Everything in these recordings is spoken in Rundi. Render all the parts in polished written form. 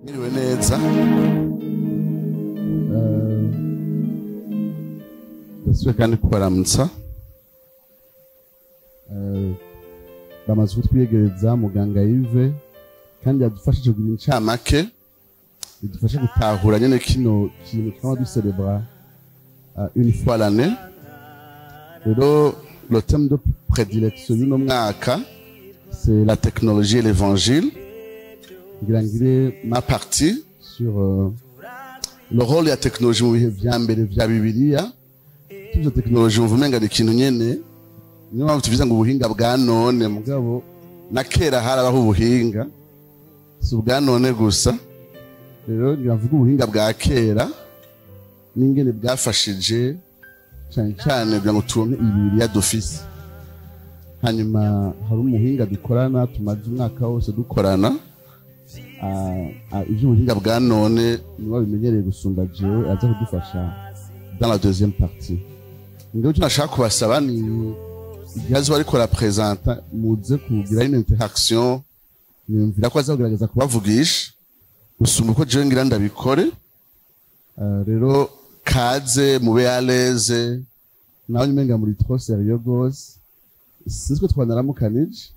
Mwiriwe neza. Ndasubiye kandi kubaramutsa. Bamaze kutwiyegereza muganga Yves kandi yadufashije kugira incamake idufashe gutahura nyene kino kintu twama ducelebra une fois l'année. Rero le thème de prédilection y'uno mwaka, c'est la technologie et l'évangile. Ngira ngire ma partie sur le rôle ya technologie mu bihe vya mbere vya Bibiliya. Tuvuze technologie uvuga umenga ni ikintu nyene, niyo mpamvu tuvuze ngo ubuhinga bwa none, mugabo na kera harabaho ubuhinga, si ubwa none gusa. Rero ngira mvuge ubuhinga bwa kera n'ingene bwafashije cane cane kugira ngo turonke Bibiliya dufise. Hanyuma hari umuhinga dukorana, tumaze umwaka wose dukorana, ivy'ubuhinga bwa none niwe bimenyereye gusumba jewe, aza kudufasha dans la deuxième partie. Ngewe icyo nashaka kubasaba ni igihe azoba ariko arapresenta, muze kugira une interaction, niyumvira ko aza kugerageza kubavugisha gusumba uko jewe ngira ndabikore. Rero kaze mube à l'aise, nawe umenga muri trop sérieux gose, sinzi ko twanaramukanije.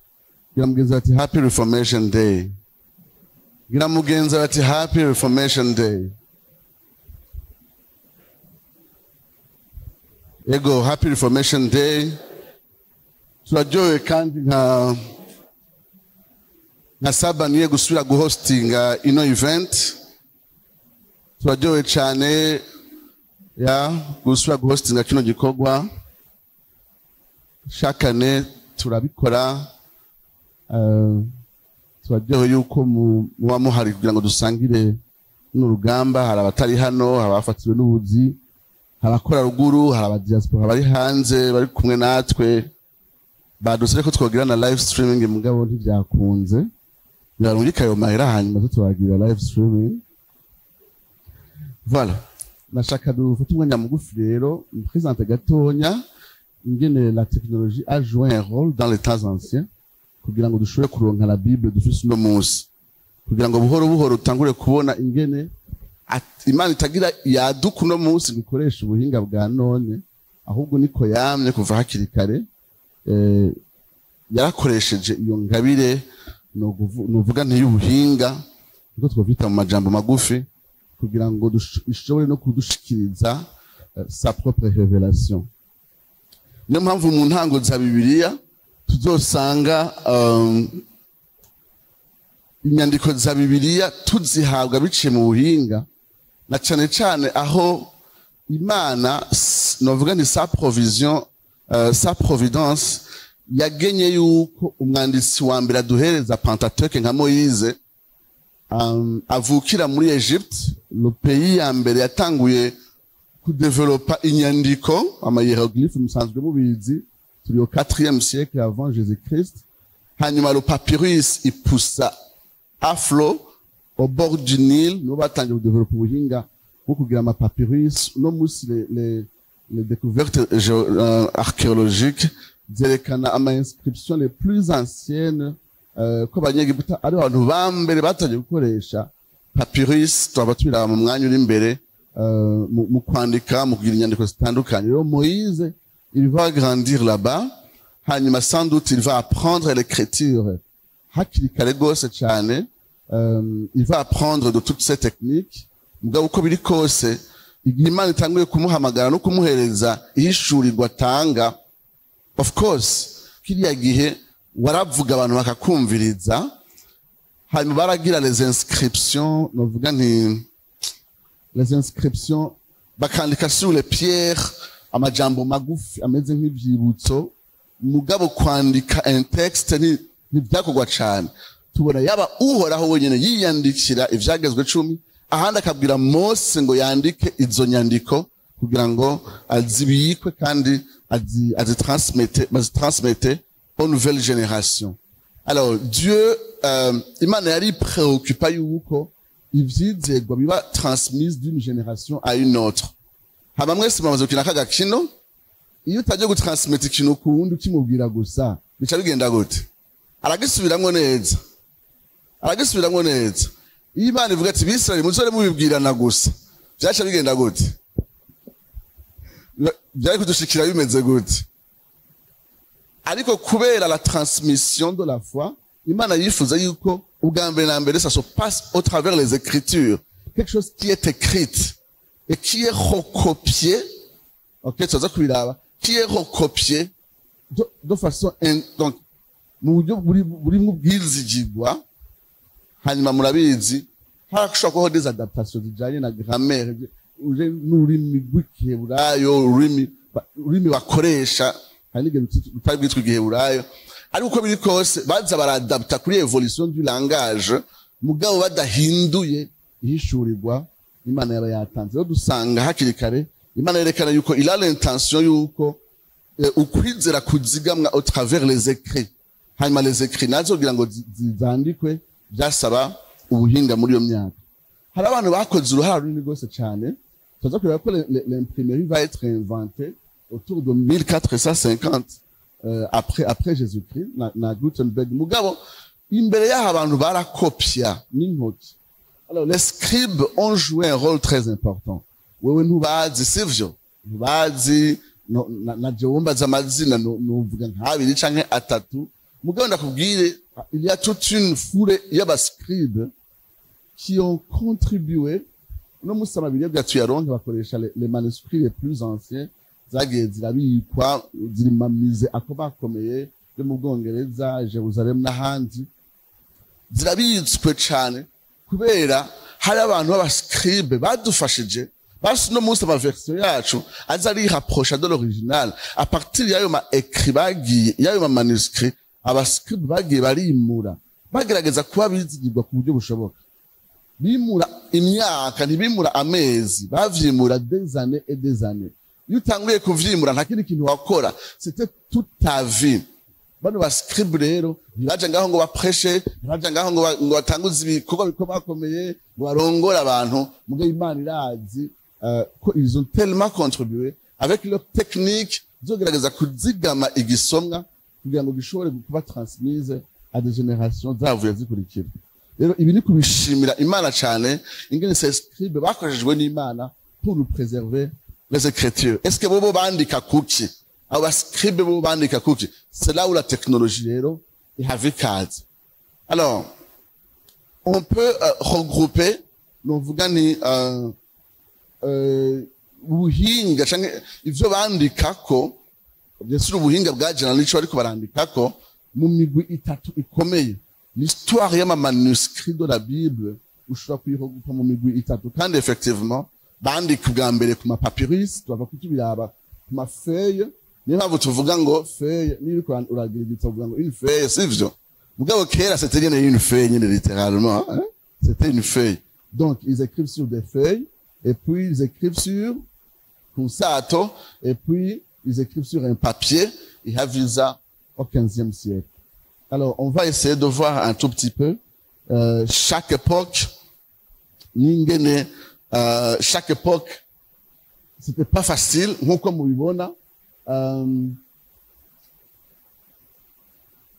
Ngira mugenzi ati Happy Reformation Day. Ngira mugenzi ati Happy Reformation Day. Ego, Happy Reformation Day. Turaryohewe kandi nka Saba niye gusubira guhostinga ino event. Turaryohewe cyane ya gusubira guhostinga kino gikorwa. Chaque année turabikora. Turaryohewe yuko muba muhari kugira ngo dusangire n'urugamba. Hari abatari hano, hari abafatiwe n'ubuzi, hari abakora ruguru, hari abadiaspora bari hanze bari kumwe natwe. Badusabye ko twogira na live streaming, mugabo ntivyakunze. Ngarungika ayo mahera hanyuma tubagira live streaming. Voilà. Nashaka dufate umwanya mugufi rero mpresente gatonya ingene la technologie a joué un rôle dans les temps anciens kugira ngo dushobore kuronka la Bible dufise uno munsi, kugira ngo buhoro buhoro utangure kubona ingene Imana itagira yaduka uno munsi gukoresha ubuhinga bwa none, ahubwo niko yamye kuva hakiri kare. Yarakoresheje iyo ngabire, nuvuga nti y'ubuhinga, niko twovyita mu majambo magufi, kugira ngo ishobore no kudushikiriza sa propre révélation. Niyo mpamvu mu ntango za Bibiliya tuzosanga inyandiko za Bibiliya tuzihabwa biciye mu buhinga, na cane cane aho Imana, novuga ni sa provision, sa providence yagenye yuko umwanditsi wa mbere aduhereza Pentateuque nka Moïse, avukira muri Egypte, le pays ya mbere yatanguye kudevelopa inyandiko, ama hiéroglyphes musanzwe mubizi, turi au 4e siècle avant Jésus-Christ. Hanyuma le papyrus ipusa à flot au bord du Nil, nibo batangiye kudevelopa ubuhinga bwo kugira ama papyrus. Uno musi les découvertes archéologiques zerekana ama inscriptions les plus anciennes, ko abanyegiputa ari abantu ba mbere batangiye gukoresha papyrus. Twaba tubiraba mu mwanya uri imbere, mu kwandika, mu kugira inyandiko zitandukanye. Rero Moïse, il va grandir là-bas, hanyuma sans doute il va apprendre l'écriture hakiri kare gose cane. Il va apprendre de toutes ces techniques. Mugabo uko biri kose, igihe Imana itanguye kumuhamagara no kumuhereza ihishurirwa atanga, of course kiriya gihe waravuga abantu bakakumviriza, hanyuma baragira les inscriptions, novuga nti les inscriptions, bakandika sur les pierres amajambo magufi ameze nk'ivyibutso. Mugabo kwandika un texte ntivyakorwa cane. Tubona yaba Uhoraho wenyene yiyandikira ivyagezwe 10, ahandi akabwira Mose ngo yandike izo nyandiko kugira ngo azibikwe kandi azitransmete aux nouvelles générations. Alors Dieu, Imana yari préoccupa yuko ivyizegwa biba transmise d'une génération à une autre. Hama mwese mumaze gukina aka gakino, iyo utagiye gutransmeta ikintu ku wundi ukimubwira gusa, bica bigenda gute? Aragisubiramwo neza, aragisubiramwo neza. Iyo Imana ivuga ati: "Bisirayeli, muzore mubibwirana gusa," vyaca bigenda gute? Byari kudushikira bimeze gute? Ariko kubera la transmission de la foi, Imana yifuza yuko ubwa mbere na mbere ça se passe au travers les Écritures, quelque chose qui est écrite et qui est recopié, ok, tuza kubiraba, qui est recopié de façon donc mu buryo burimwo ubwizigirwa. Hanyuma murabizi, harashobora kubaho des adaptations zijanye na grammaire, uje n'ururimi rw'Igiheburayo, ururimi bakoresha. Hari n'igihe rutari bwitwa Igiheburayo, ariko uko biri kose baza baradapta kuri évolution du langage, mugabo badahinduye ihishurirwa Imana yaba yatanze. Rero dusanga hakiri kare Imana yerekana yuko il a l'intention yuko ukwizera kuzigamwa au travers les écrits. Hanyuma les écrits nazo, kugira ngo zandikwe, byasaba ubuhinga. Muri iyo myaka hari abantu bakoze uruhara runini rwose cyane. Tuza kureba ko l'imprimerie va être inventée autour de 1450 après Jésus-Christ na Gutenberg. Mugabo imbere y'aho abantu barakopya n'intoki. Alors les scribes ont joué un rôle très important. Wewe ntubazi, sivyo? Ntubazi. Na jewe wumbaza amazina, nuvuga nk'abiri canke atatu. Mugabo ndakubwire, il y a toute une foule y'abascribes qui ont contribué. Uno munsi amabiri tuyaronke bakoresha les manuscrits les plus anciens zagiye zirabikwa, ziri mu mamize akomakomeye yo mu Bwongereza, Jerusalem n'ahandi. Zirabitswe cane kubera hari abantu b'abascribe badufashije. Basi uno munsi amaversion yacu aza arirapprocha de l'original à partir y'ayo ma écrit bagiye, y'ayo ma manuscrit abascribe bagiye barimura, bagerageza kuba bizigirwa ku buryo bushoboka. Bimura imyaka, ntibimura amezi, bavyimura des années et des années. Iyo utanguye kuvyimura, nta kindi kintu wakora, c'était toute ta vie. Bano bascribe rero ntibaja ngaho ngo bapreshe, ntibaja ngaho ngo batanguze ibikorwa bikomakomeye, ngo barongore abantu. Mugabo Imana irazi ko ils ont tellement contribué avec leur technique zogerageza kuzigama igisomwa kugira ngo gishobore kuba transmise à des générations zavuye zikurikira. Rero ibi ni kubishimira Imana cyane, ingene ces scribes bakoreshejwe n'Imana pour nous préserver les Écritures. Est-ce que bobo bandika kuki? Abo bascribe bo bandika kuki? C'est là où la technologie rero ihava ikaza. Alors on peut regrouper, novuga ni ubuhinga canke ivyo bandikako, bien sûr ubuhinga bwajana n'ico bariko barandikako, mu migwi itatu ikomeye. L'histoire y'ama manuscrits de la Bible ushobora kuyiregroupa mu migwi itatu. Kandi effectivement bandika ubwa mbere ku mapapyrus, tuava kutubiraba ku mafeuille. Niyo mpamvu tuvuga ngo feuille, niba uriko uragira igitabo uvuga ngo une feuille, sivyo? Mugabo kera c'était nyene une feuille nyene, littéralement, hein? C'était une feuille. Donc ils écrivent sur des feuilles et puis ils écrivent sur ku nsato et puis ils écrivent sur un papier ihaviza au 15e siècle. Alors on va essayer de voir un tout petit peu chaque époque n'ingene chaque époque c'était pas facile nk'uko mubibona.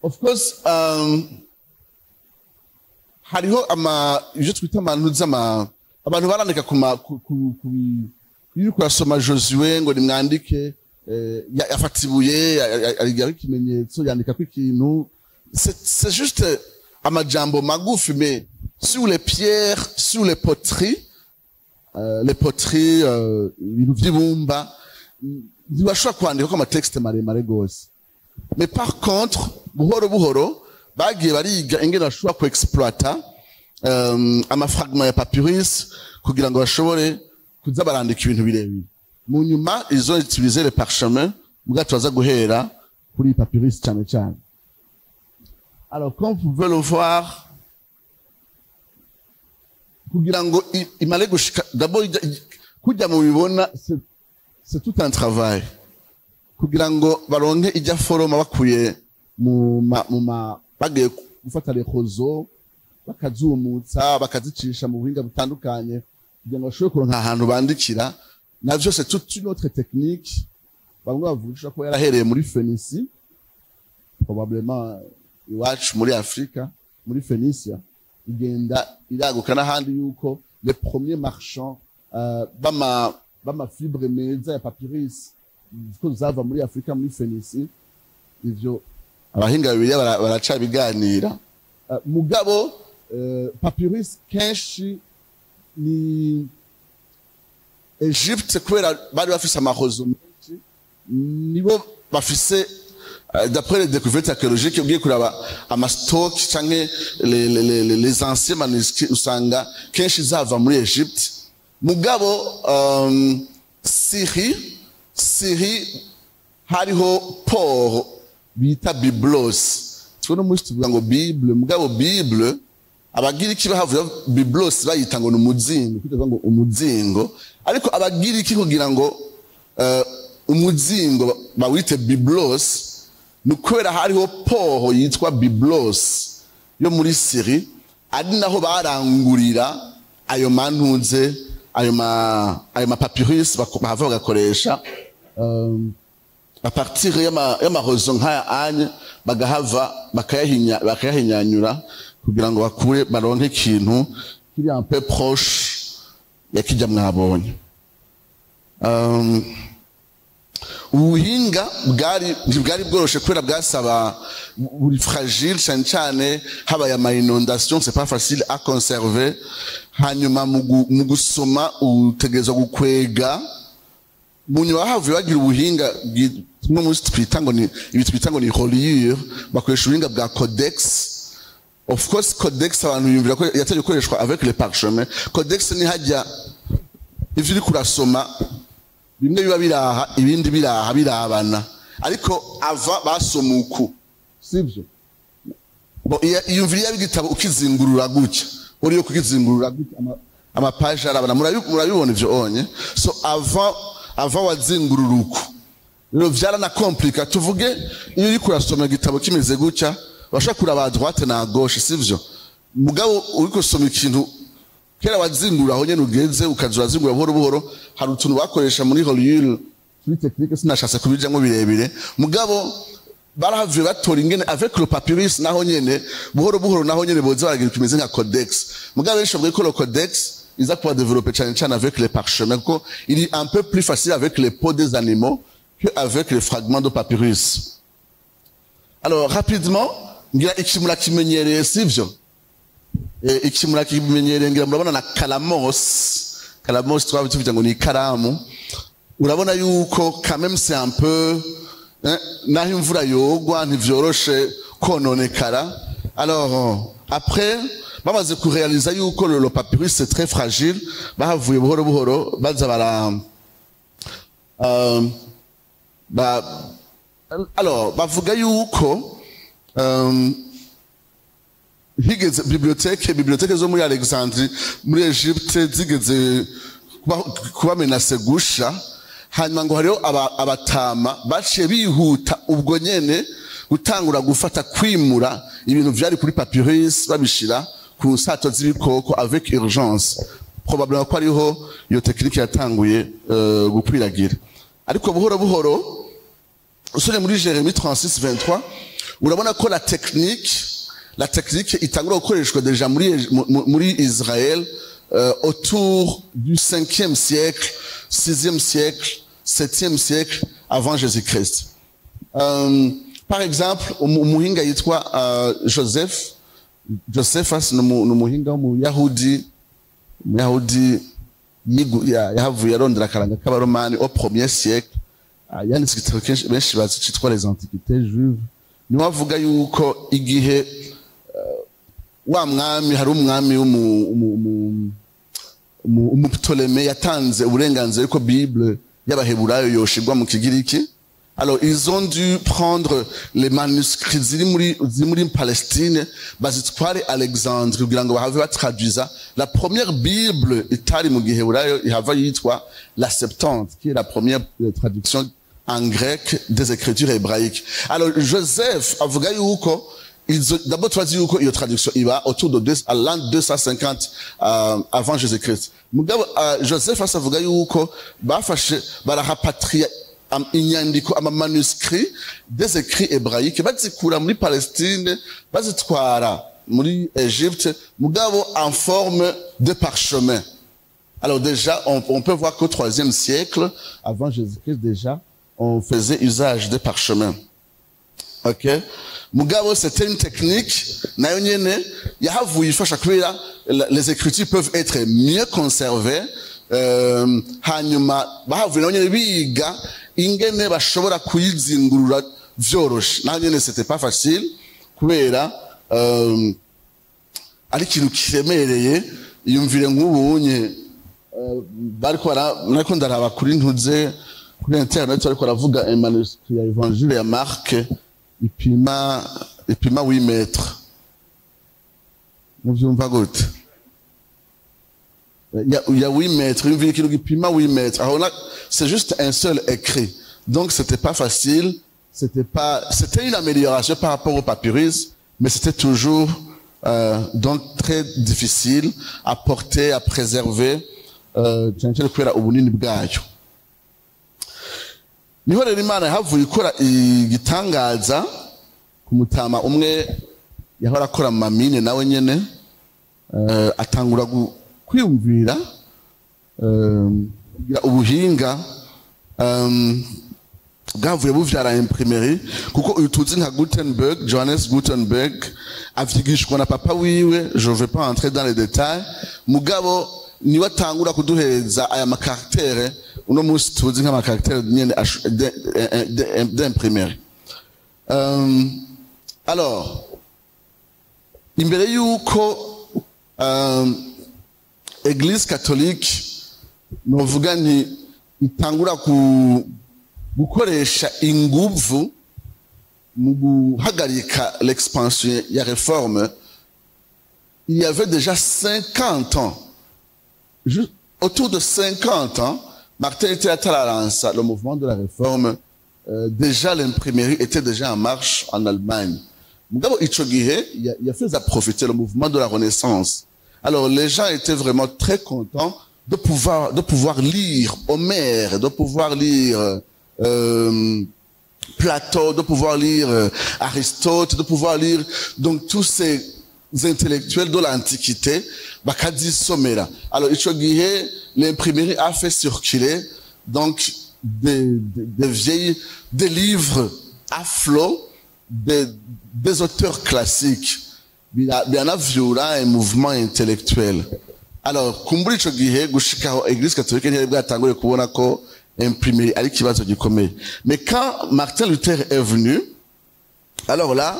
Of course hariho ama ibyo twita amantu z'ama abantu barandika ku ma ku iyo uriko urasoma Josué ngo nimwandike, yafata ibuye, arigiraho ikimenyetso, yandikako ikintu. C'est juste amajambo magufi, mais sur les pierres, sur les poteries, ibintu vy'ibumba, ntibashobora kwandikako amatexte maremare gose. Mais par contre buhoro buhoro bagiye bariga ingene bashobora kuexploita amafragment ya papyrus kugira ngo bashobore kuza barandika ibintu birebire. Mu nyuma ils ont utilisé les parchemins, muga tubaza guhera kuri papyrus cyane cyane. Alors comme vous pouvez le voir, kugira ngo imare gushika d'abord kujya mu bibona, c'est tout un travail kugira ngo baronke ijya foroma bakuye mu ma bagiye gufata les roseaux, bakazumutsa, bakazicisha mu buhinga butandukanye kugira ngo bashobore kuronka ahantu bandikira. Navyo c'est toute une autre technique. Bamwe bavuga ko yarahereye muri Phénicie, probablement iwacu muri Afrika, muri Phénicia. Igenda iraguka n'ahandi, yuko les premiers marchands bama fibres meza ya papyrus ko zava muri Afrika, muri Phénicie. Ivyo abahinga babiri baracabiganira. Mugabo papyrus kenshi ni Egypte, kubera bari bafise amarozo menshi, nibo bafise, d'après les découvertes archéologiques, ugiye kuraba ama stock canke les anciens manuscrits, usanga kenshi zava muri Egypte. Mugabo Syrie hariho port bita Byblos. Twe no munsi tuvuga ngo Bible, mugabo Bible Abagiriki bahavuye Byblos bayita ngo ni umuzingo, kuvuga ngo umuzingo. Ariko Abagiriki kugira ngo umuzingo bawite Byblos ni ukubera hariho port yitwa Byblos yo muri Syrie, ari naho barangurira ayo mantuze, ayo ma papyrus bahava bagakoresha à partir y'amarozo nk'aya anye, bagahava bakayahinyanyura kugira ngo bakure baronke ikintu kiri un peu proche ya kijya mwabonye. Ubuhinga bwari ntibwari bworoshe kubera bwasaba buri fragile, cyane cyane habaye ama inondation, c'est pas facile à conserver. Hanyuma mu gusoma utegerezwa gukwega. Mu nyuma havuye bagira ubuhinga tumwe munsi twita ngo ni ibi twita ngo ni reliure, bakoresha ubuhinga bwa codex. Of course, codex abantu biyumvira ko yatangiye gukoreshwa avec les parchemins. Codex ni hajya ivyo uriko urasoma bimwe biba biraha, ibindi biraha, birabana. Ariko ava basoma uku, sivyo? Bon, iyumvira iyo igitabo ukizingurura gutya, uriyo kukizingurura gutya, ama page arabana. Murabibona ivyo onye. So avant wazingurura uku, rero vyaranakomplika. Tuvuge iyo uriko urasoma igitabo kimeze gutya, urashobora kuraba à droite na à gauche, sivyo? Mugabo uriko usoma ikintu kera wazingura aho nyene ugeze, ukaza urazingura buhoro buhoro. Hari utuntu bakoresha muri reliure kuri technique, sinashatse kubijamwo birebire. Mugabo barahavuye batora ingene avec le papyrus naho nyene buhoro buhoro naho nyene boza baragira kimeze nka codex. Mugabo benshi bavuga ko le codex iza kuba développé cyane cyane avec les parchemins, kuko il est un peu plus facile avec les peaux des animaux que avec les fragments de papyrus. Alors rapidement, ngira iki murakimenyereye, sivyo? Iki murakimenyereye, ngira murabona na kalamos. Kalamos twaba tuvuga ngo ni ikaramu. Urabona yuko quand même c'est un peu, hein, naho imvura yogwa ntivyoroshe kononekara. Alors après bamaze kurealiza yuko le papyrus c'est très fragile, bahavuye buhoro buhoro baza bara ba alors bavuga yuko higeze bibliothèque zo muri Alexandrie, muri Egypte, zigeze kuba menacées gusha. Hanyuma ngo hariho abatama baciye bihuta ubwo nyene gutangura gufata kwimura ibintu vyari kuri papyrus, babishira ku nsato z'ibikoko avec urgence. Probablement ko ariho iyo technique yatanguye gukwiragira. Ariko buhoro buhoro, usomye muri Jérémie 36 23, urabona ko la technique itangura gukoreshwa déjà muri Israël autour du 5e siècle, 6e siècle, 7e siècle avant Jésus-Christ. Par exemple, umuhinga yitwa Joseph Josephus, ni umuhinga w'umuyahudi, umuyahudi yahavuye arondera akaranga k'Abaromani au premier siècle. Yanditse igitabo kenshi benshi bazi citwa Les Antiquités juives. Niwe avuga yuko igihe wa mwami, hari umwami umuptoleme yatanze uburenganzira yuko Bible y'Abaheburayo yoshirwa mu Kigiriki. Alors ils ont dû prendre les manuscrits ziri muri Palestine, bazitware Alexandrie kugira ngo bahave batraduisa la première Bible itari mu Giheburayo, ihava yitwa la Septante, qui est la première traduction en grec des Écritures hébraïques. Alors Joseph avuga yuko d'abord turazi yuko iyo traduction iba autour de deux, à l'an 250 avant Jésus-Christ. Mugabo Joseph avuga yuko bafashe barahapatria inyandiko, ama manuscrits des écrits hébraïques, bazikura muri Palestine bazitwara muri Égypte, mugabo en forme de parchemin. Alors déjà, on peut voir qu'au 3e siècle, avant Jésus-Christ déjà, on faisait usage de parchemin. Ok? Mugabo, c'était une technique, nayo nyene, yahavuye ifasha kubera les écritures peuvent être mieux conservées, hanyuma bahavuye nabo nyene biga ingene bashobora kuyizingurura vyoroshe. Naho nyene c'était pas facile, kubera ari ikintu kiremereye. Iyumvire nk'ubunye bariko nariko ndaraba kuri ntuze kuri internet, bariko baravuga manuscrit ya Évangile ya Marc ipima 8 mètres. Muvyumva gute? Il y a 8 mètres, iyumvire ikintu gipima 8 mètres. Alors là, c'est juste un seul écrit. Donc c'était pas facile, c'était pas, c'était une amélioration par rapport au papyrus, mais c'était toujours donc très difficile à porter, à préserver, cyane cyane kubera ubunini bwayo. Niho rero Imana yahavuye ikora igitangaza ku mutama umwe yahora akora mu ma mines, nawe nyene atangura kwiyumvira kugira ubuhinga bwavuye buvyara imprimerie, kuko uyu tuzi nka Gutenberg, Johannes Gutenberg, avyigishwa na papa wiwe. Je vais pas entrer dans les détails, mugabo niwe atangura kuduhereza aya ma caractères uno munsi tuzi nk'ama caractères nyene d'imprimerie. Alors imbere yuko Église catholique, novuga nti, itangura ku gukoresha inguvu mu guhagarika l'expansion ya Réforme, il y avait déjà 50 ans, juste autour de 50 ans, Martin Luther ataralansa le mouvement de la Réforme, déjà l'imprimerie était déjà en marche en Allemagne. Mugabo ico gihe ya fait profiter le mouvement de la Renaissance. Alors les gens étaient vraiment très contents de pouvoir lire Homère, de pouvoir lire Platon, de pouvoir lire Aristote, de pouvoir lire donc tous ces intellectuels de l'Antiquité, bakazisomera. Alors ico gihe l'imprimerie a fait circuler donc des vieilles, des livres à flot des auteurs classiques. Biranavyura un mouvement intellectuel. Alors kumbura ico gihe gushikaho, Église catholique ntiyari bwatangure kubona ko imprimerie ari ikibazo gikomeye. Mais quand Martin Luther est venu, alors là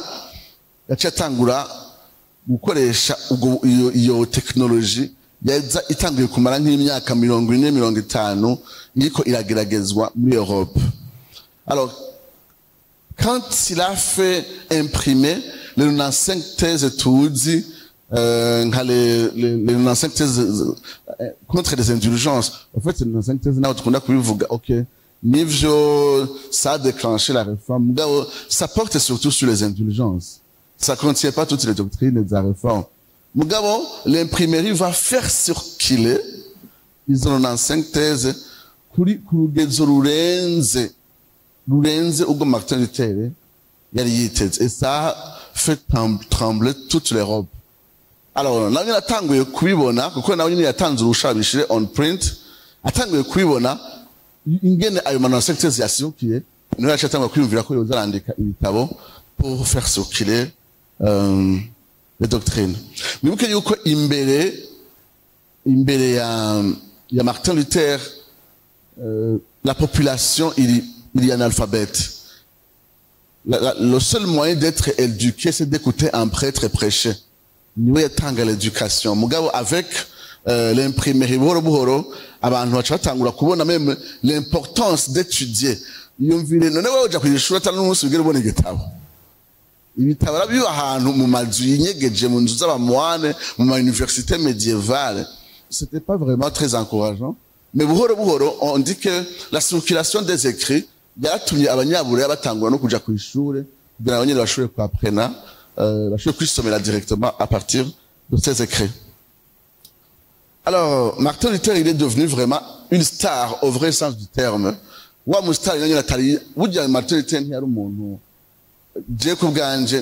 yaciye atangura gukoresha ubwo iyo technologie yaza itanguye kumara nk'imyaka 40, 50 iriko irageragezwa muri Europe. Alors quand il a fait imprimer les 95 thèses tuzi nka les 95 thèses contre les indulgences, en fait les 95 thèses naho dukunda kubivuga, ok, nivyo, ça a déclenché la Réforme. Mugabo ça porte surtout sur les indulgences, ça contient pas toutes les doctrines de la Réforme. Mugabo l'imprimerie va faire circuler izo 95 thèses kuri ku rugezo rurenze ubwo Martin Luther yari yiteze, et ça fait trembler toute l'Europe. Alors nawe nyine atanguye kubibona, kuko nawe nyine yatanze uruhusha bishire on print, atanguye kubibona ingene ayo ma 95 thèses yasirukiye, niho yaciye atangura kwiyumvira ko yoza arandika ibitabo pour faire circuler les doctrines. Mwibuke yuko imbere ya Martin Luther, la population il est analphabète. Le seul moyen d'être éduqué, c'est d'écouter un prêtre prêcher. Niwe yatanga l'éducation. Mugabo avec l'imprimerie, buhoro buhoro abantu baca batangura kubona même l'importance d'étudier. Iyumvire none wewe uja kw'ishuri atari n'umunsi wigera ubona igitabo. Ibitabo biba ahantu mu mazu yinyegeje, mu nzu z'aba moines, mu ma université médiévale. C'était pas vraiment très encourageant, mais buhoro buhoro on dit que la circulation des écrits yaratumye abanyaburaya batangura no kuja kw'ishure kugira ngo nyene bashobore kuapprena, bashobore kwisomera directement à partir de ces écrits. Alors Martin Luther, il est devenu vraiment une star au vrai sens du terme. Wa mu star nyene atari burya, Martin Luther ntiyari umuntu Je ku bwanje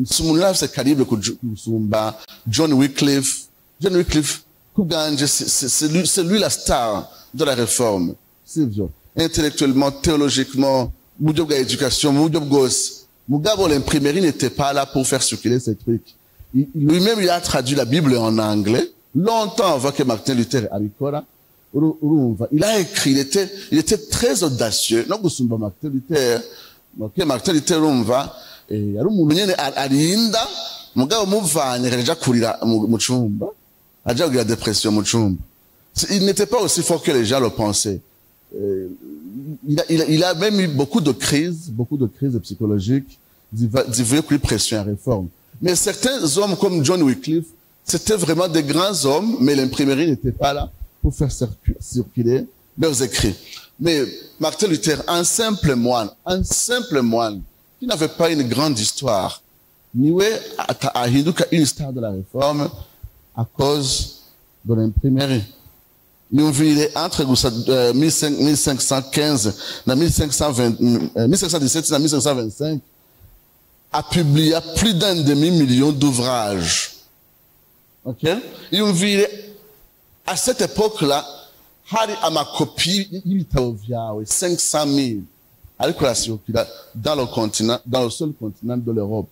si umuntu yari afise calibre gusumba John Wycliffe. John Wycliffe, ku bwanje, c'est lui la star de la Réforme, sivyo? Intellectuellement, théologiquement, mu buryo bwa éducation, mu buryo bwose. Mugabo l'imprimerie n'était pas là pour faire circuler ces trucs. Lui-même, il a traduit la Bible en anglais longtemps avant que Martin Luther abikora. Urumva, il a écrit, il était très audacieux no gusumba Martin Luther. Okay, Martin Luther, urumva, yari umuntu nyene arinda, mugabo muvanye akaja kurira mu cumba, aja kugira dépression mu cumba. Il n'était pas aussi fort que les gens le pensaient. Il a même eu beaucoup de crises psychologiques zivuye kuri pression ya Réforme. Mais certains hommes comme John Wycliffe, c'était vraiment des grands hommes, mais l'imprimerie n'était pas là pour faire circuler leurs écrits. Mais Martin Luther, un simple moine, qui n'avait pas une grande histoire, niwe ahinduka une star de la Réforme à cause de l'imprimerie. Yumvire, entre gusa 1515 na 1520, 1517 na 1525, a publié plus d'un demi-million d'ouvrages. Ok? Yumvire, à cette époque-là, hari amakopi y'ibitabo vyawe 500 000 ariko arasirukira dans le continent, dans le seul continent de l'Europe.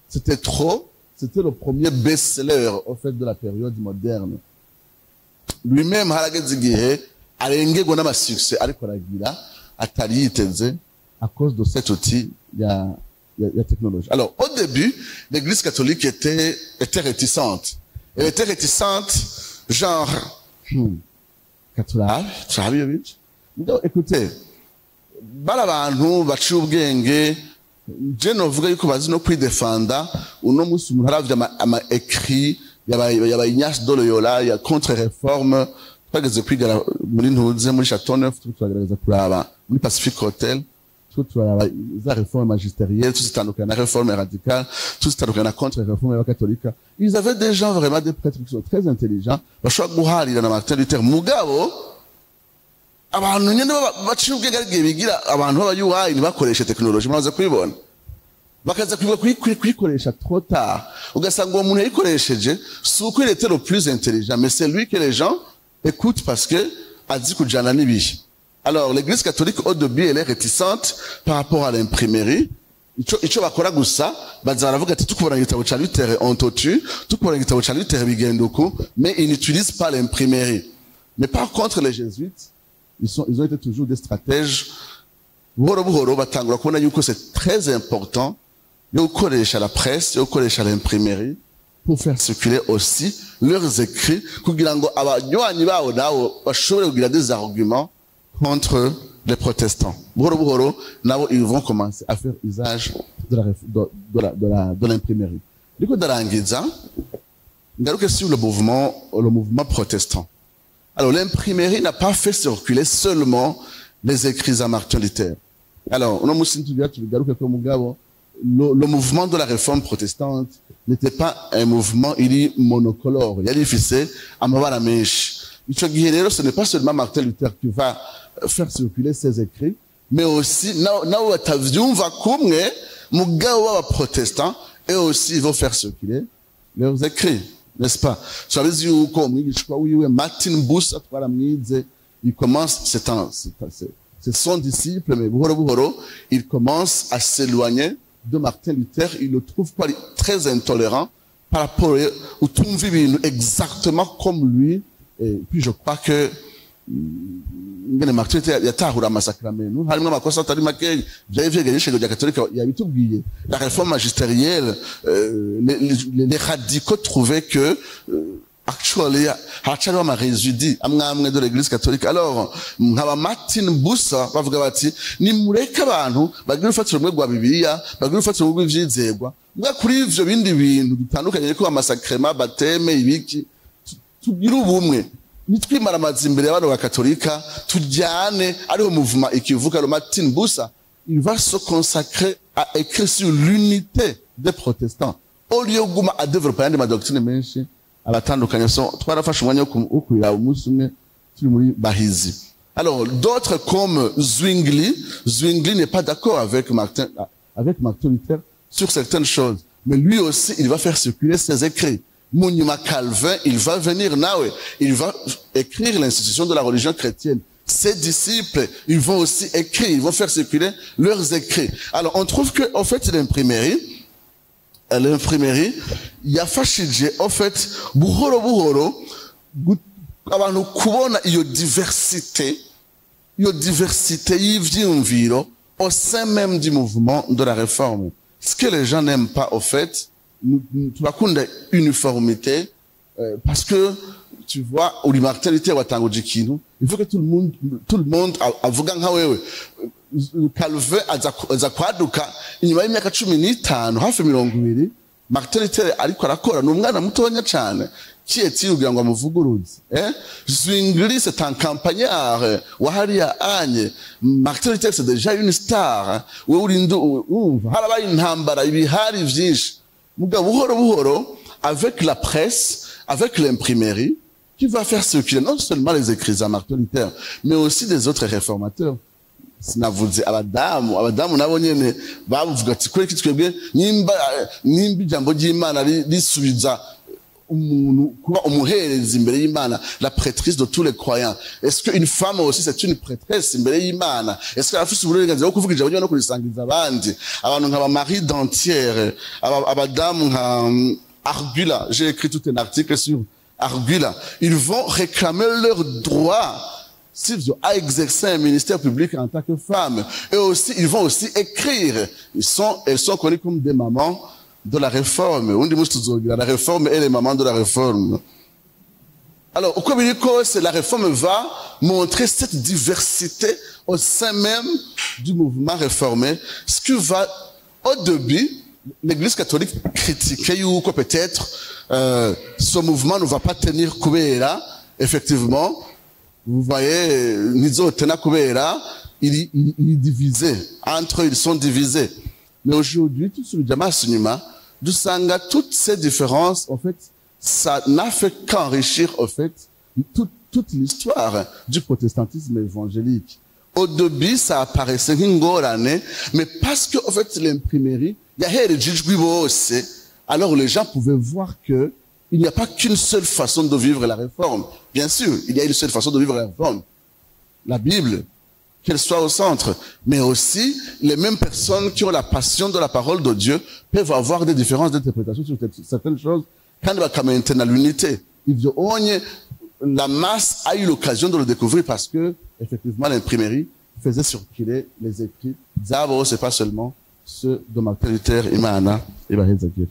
C'était trop, c'était le premier best-seller au fait de la période moderne. Lui-même harageze igihe arengerwa n'ama succès ariko aragira atari yiteze à cause de cet outil ya technologie. Alors, au début, l'Église catholique était réticente. Elle était réticente, genre, katurabe, turabe iyo bice. Mugabo, écoutez, bari abantu baciye ubwenge, je novuga yuko bazi no kwidefanda. Uno munsi umuntu aravye ama écrit yaba Ignace de Loyola ya contre-réforme, twageze kwiga muri ntuze muri Château Neuf, turiko turagerageza kuraba muri Pacific Hotel, turiko turaraba za réforme magistérielle, tuzitandukana na réforme radicale, tuzitandukana na contre-réforme y'abakatolika. Ils avaient des gens vraiment, des prêtres qui sont très intelligents, bashobora guharira na Martin Luther. Mugabo abantu nyene baciye ubwenge ari igihe bigira abantu b'abayuwayi ntibakoreshe technologie, muraza kubibona, bakaza kwibuka kuyikoresha trop tard. Ugasanga uwo muntu yayikoresheje, si uko il était le plus intelligent, mais c'est lui que les gens écoutent parce que azi kujana n'ibihe. Alors l'Église catholique, au début, elle est réticente par rapport à l'imprimerie. Ico bakora gusa, baza baravuga ati: "Tukubona igitabo ca Luther, on te tue, tukubona igitabo ca Luther, bigenda uku." Mais ils n'utilisent pas l'imprimerie. Mais par contre, les jésuites, ils ont été toujours des stratèges. Buhoro buhoro batangura kubona yuko c'est très important yo gukoresha la presse, yo gukoresha l'imprimerie pour faire circuler aussi leurs écrits, kugira ngo abanywanyi babo nabo bashobore kugira des arguments contre les protestants. Buhoro buhoro nabo ils vont commencer à faire usage de la réf- de, de la de la de l'imprimerie. Ndiko ndarangiza, ngaruke sur le mouvement protestant. Alors, l'imprimerie n'a pas fait circuler seulement les écrits à Martin Luther. Alors, uno munsi tugira tubigaruke ko, mugabo le mouvement de la Réforme protestante n'était pas un mouvement iri monocolore, yari ifise amabara menshi. Ico gihe rero, ce n'est pas seulement Martin Luther qui va faire circuler ses écrits, mais aussi nabo batavyumva kumwe, mugabo b'abaprotestants, et aussi ils vont faire circuler leurs écrits, n'est-ce pas? Turabizi yuko umwigishwa wiwe Martin Bucer, twaramwize, il commence, c'est un c'est son disciple, mais buhoro buhoro il commence à s'éloigner de Martin Luther. Il le trouve pas très intolérant par rapport utumva ibintu exactement comme lui. Et puis je crois que ingene Martin Luther yatahura amasakramentu harimo amakosa atari makeya, vyari vyegereye ishengero rya katolika, yabitubwiye. La réforme magistérielle, les radicaux trouvaient que actually haracariho ama résidus amwe amwe de l'Église catholique. Alors nkaba Martin Bucer bavuga bati: "Nimureke abantu bagire urufatiro rumwe rwa Bibiliya, bagire urufatiro rumwe rw'ivyizerwa, mbwa kuri ivyo bindi bintu dutandukanye ko amasakrema, baptême, ibiki, tugire ubumwe, nitwimaramaza imbere y'abantu bakatolika, tujyane." Ariho mouvement ikivuka. Le Martin Bucer, il va se consacrer à écrire sur l'unité des protestants au lieu yo kuguma a développer ayandi ma doctrine menshi abatandukanye. So twarafashe umwanya wo kurira umunsi umwe turi muri Bahizi. Alors, d'autres comme Zwingli, Zwingli n'est pas d'accord avec Martin, avec Martin Luther sur certaines choses. Mais lui aussi, il va faire circuler ses écrits. Mu nyuma Calvin, il va venir nawe, il va écrire l'institution de la religion chrétienne. Ses disciples, ils vont aussi écrire, ils vont faire circuler leurs écrits. Alors, on trouve que, en fait, l'imprimerie yafashije, en fait, buhoro buhoro abantu kubona iyo diversité y'ivyiyumviro au sein même du mouvement de la réforme. Ce que les gens n'aiment pas, au fait, turakunda uniformité, parce que tu vois, uri Martin Luther, watanguje ikintu, il faut que tout le monde avuga nka wewe. Calvin aza kwaduka inyuma y'imyaka 15, hafi 20. Martin Luther ariko arakora, ni umwana mutonya cane kiyetiri kugira ngo amuvuguruze, eh? Zwingli, c'est un campagnard wa hariya anye. Martin Luther, c'est déjà une star. Wewe uri urumva harabaye intambara, ibihari vyinshi. Mugabo buhoro buhoro, avec la presse, avec l'imprimerie qui va faire circuler non seulement les écrits à Martin Luther, mais aussi des autres réformateurs. Sinavuze abadamu. Abadamu nabo nyene bavuga ati kuri twebwe nimba ijambo ry'Imana risubiza umuntu kuba umuherezi imbere y'Imana, la prêtrise de tous les croyants, est-ce que une femme aussi, c'est une prêtresse imbere y'Imana? Est-ce que afise uburenganzira bwo kuvuga ijambo ry'Imana no kurisangiza abandi? Abantu nka ba Marie d'Antière, abadamu nka Argula, j'ai écrit tout un article sur Argula, ils vont réclamer leur droit, sivyo, à exercer un ministère public en tant que femme. Et aussi, ils vont aussi écrire. Elles sont connues comme des mamans de la réforme. Undi musi tuzogira la réforme et les mamans de la réforme. Alors, uko biri kose, la réforme va montrer cette diversité au sein même du mouvement réformé, ce qui va, au début, l'Église catholique critiquait yuko peut-être ce mouvement ne va pas tenir kubera, effectivement, vous voyez, ntizotena kubera, il est divisé. Entre eux, ils sont divisés. Mais aujourd'hui, tout ce inyuma, dusanga toutes ces différences, en fait, ça n'a fait qu'enrichir, en fait, toute l'histoire du protestantisme évangélique. Au début, ça apparaissait nk'ingorane, mais parce que, en fait, l'imprimerie yahereje ijwi bose, alors les gens pouvaient voir que il n'y a pas qu'une seule façon de vivre la réforme. Bien sûr, il y a une seule façon de vivre la réforme. La Bible, qu'elle soit au centre. Mais aussi, les mêmes personnes qui ont la passion de la parole de Dieu peuvent avoir des différences d'interprétation sur certaines choses. Kandi bakamaintenir l'unité. Ivyo onye, la masse a eu l'occasion de le découvrir parce que, effectivement, l'imprimerie faisait circuler les écrits zabo, c'est pas seulement ceux de Martin Luther. Imana ibahezagire.